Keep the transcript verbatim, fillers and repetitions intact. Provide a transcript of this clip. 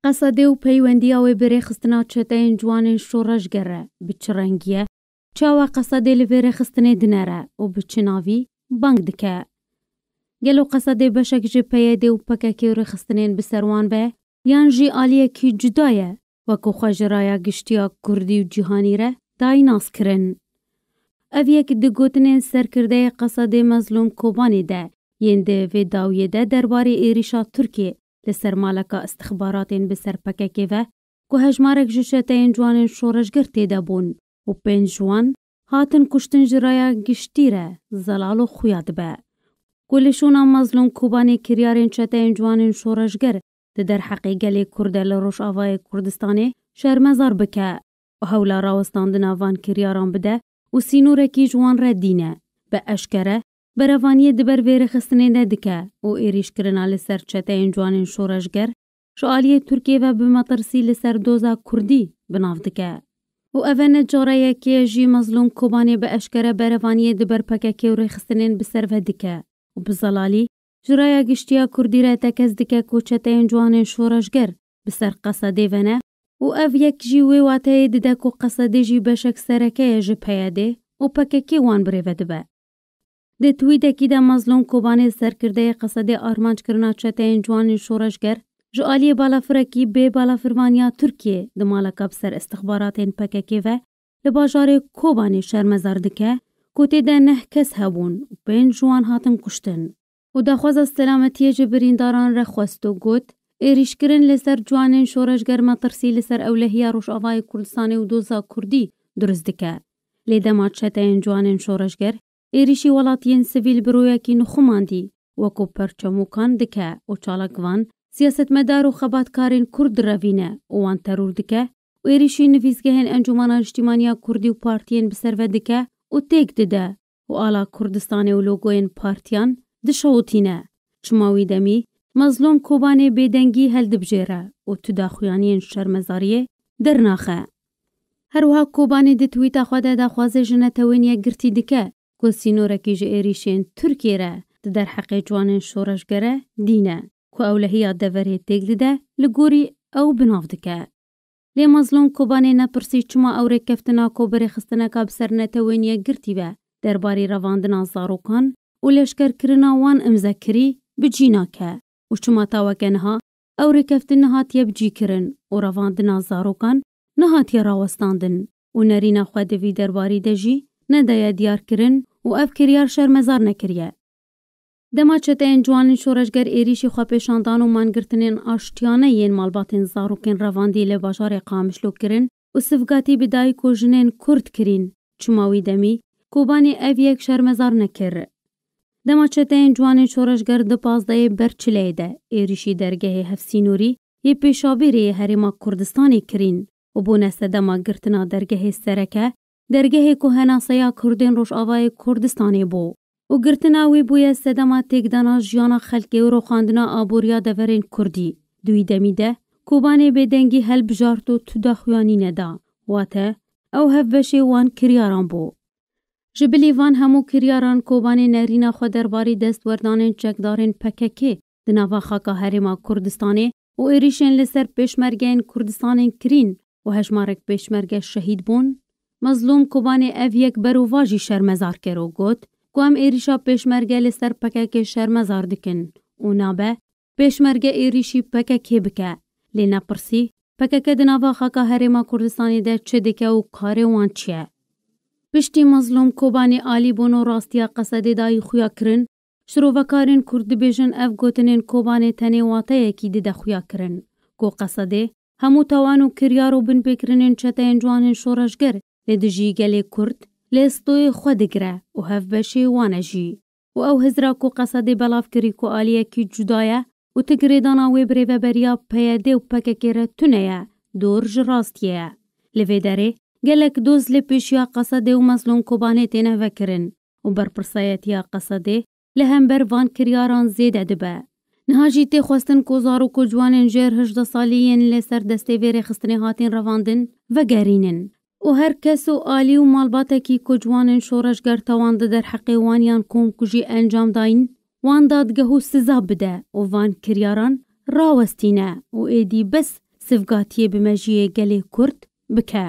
Qesedê û peywendiya wê bi rêxistina çeteyên ciwanên şoreşger re bi çi rengî ye? Çawa Qesedê li vê rêxistinê dinere û bi çi navî bang dike? Gelo Qesedê beşek ji P Y D û P K K û rêxistinên bi ser wan ve, yan jî aliyekî cuda ye, wekû xwe ji raya giştiya kurdî û cîhanî re dayî nas kirin? Ev yek di gotinên serkirdeyê Qesedê Mezlûm Kobanê de yên di vê dawiyê de derbarê êrîşa Tirkiyê li ser maleka istixbaratên bi ser P K K ve ku hejmarek ji çeteyên ciwanên şoreşger tê de bûn û pênc ji wan hatin kuştin ji raya giştî re zelal û xuya dibe. Ku li şûna Mezlûm Kobanê kiryarên çeteyên ciwanên şoreşger di derheqê gelê Kurd de li Rojavayê Kurdistanê şermezar bike û hewla rawestandina van kiryaran bide û sînorekî ji wan re dîne, bi eşkere berevaniyê di ber vê rêxistinê de dike û êrîşkirina li ser çeteyên ciwanên şoreşger ji aliyê Tirkiyê ve bi metirsî li ser doza kurdî bi nav dike. Û ev e ne cara yekê ye jî Mezlûm Kobanê bi eşkere berevaniyê di ber P K K û rêxistinên bi ser ve dike û bi zelalî ji raya giştiya kurdî re tekez dike ku çeteyên ciwanên şoreşger bi ser Qesedê ve ne û ev yek jî wê wateyê dide ku Qesedê jî beşek sereke ye ji P Y D û P K K wan birêve dibe. Di twîtekî de Mezlûm Kobanê serkirdeyê Qesedê armanc kirina çeteyên ciwanên şoreşger ji aliyê balafirekî bê balafirvaniya Tirkiyê di maleka bi ser istixbaratên P K K ve li bajarê Kobanê şermezar dike ku tê de neh kes hebûn û pênc ji wan hatin kuştin. Û daxwaza selametiyê ji birîndaran re xwest û got, êrîşkirin li ser ciwanên şoreşger metirsî li ser ewlehiya Rojavayê Kurdistanê û doza kurdî durust dike. Lê dema çeteyên ciwanên şoreşger êrîşî welatiyên sivîl bi rûyekî nixumandî wekû perçemûkan dike û çalakvan, siyasetmedar û xebatkarên Kurd direvîne û wan teror dike û êrîşî nivîsgehên Encûmena Niştîmaniya Kurdî û partiyên bi ser ve dike û têk dide û ala Kurdistanê û logoyên partiyan dişewitîne. Çima wî demî Mezlûm Kobanê bêdengî heldibijêre û tu daxuyaniyên şermezariyê dernaxe. Her wiha Kobanê di twîta xwe de daxwazê ji Netewên Yekgirtî dike ku sînorekî ji êrîşên Tirkiyê re di derheqê ciwanên şoreşgere dîne ku ewlehiya deverê têk dide li gorî ew bi nav dike. Lê Mezlûm Kobanê nepirsî çima ew rêkeftina ku bi rêxistineka bi ser Netewên Yekgirtî ve derbarî revandina zarokan û leşkerkirina wan imze kirî bi cî nake û çima ta weke niha ew rêkeftin nehatiye bi cî kirin û revandina zarokan nehatiye rawestandin û nerîna xwe di vî derbarî de jî nedaye diyar kirin û ev kiryar şermezar nekiriye. Dema çeteyên ciwanên şoreşger êrîşî xwepêşandan û mangirtinên aştiyane yên malbatên zarokên revandî li bajarê Qamişlo kirin û sivgatî bi dayik û jinên Kurd kirîn, çima wî demî Kobanê ev yek şermezar nekir? Dema çeteyên ciwanên şoreşger di pazdehê Berçileyê de êrîşî dergehê hevsînorî yê Pêşabîrê yê Herêma Kurdistanê kirîn û bûne sedema girtina dergehê sereke, dergehê ku henaseya Kurdên Rojavayê Kurdistanê bû û girtina wî bûye sedema têkdana jiyana xelkê û roxandina aboriya deverên Kurdî. Di wî demî de Kobanê bêdengî helbijart û tu daxuyanî neda, wate ew hevbeşê wan kiryaran bû. Ji bilî van hemû kiryaran Kobanê nerîna xwe derbarî destwerdanên çekdarên P K K di nava xaka Herêma Kurdistanê û êrîşên li ser pêşmergeyên Kurdistanên kirîn û hejmarek pêşmerge şehîd bûn. Mezlûm Kobanê ev yek berovajî şermezar kir û got ku em êrîşa pêşmerge li ser P K K şermezar dikin û nabe pêşmerge êrîşî P K K bike. Lê nepirsî P K K di nava xaka Herêma Kurdistanê de çi dike û karê wan çi ye? Piştî Mezlûm Kobanê alîbûn û rastiya Qesedê dayî xuya kirin, şirovekarên Kurd dibêjin ev gotinên Kobanê tenê wateyekî dide xuya kirin, ku Qesedê hemû tawan û kiryar û binpêkirinên çeteyên ciwanên şoreşger li dijî gelê Kurd li stoyê xwe digire û hevbeşê wan e jî. Û ew hizra ku Qesedê belav kirî ku aliyekî cuda ye û ti girêdana wê bi rêveberiya P Y D û P K K re tune ye, dor ji rastiyê ye. Li vê derê gelek doz li pêşiya Qesedê û Mezlûm Kobanê têne vekirin û berpirsayetiya Qesedê li hember van kiryaran zêde dibe. Niha jî tê xwestin ku zarok û ciwanên jêr hejdeh salî yên li ser destê vê rêxistinê hatin revandin vegerînin û her kes û alî û malbatekî ku ciwanên şoreşger tawan di derheqê wan yan komkujî encam dayîn, wan dadgeh û siza bide û van kiryaran rawestîne û êdî bes sivgatiyê bi mejiyê gelê Kurd bike.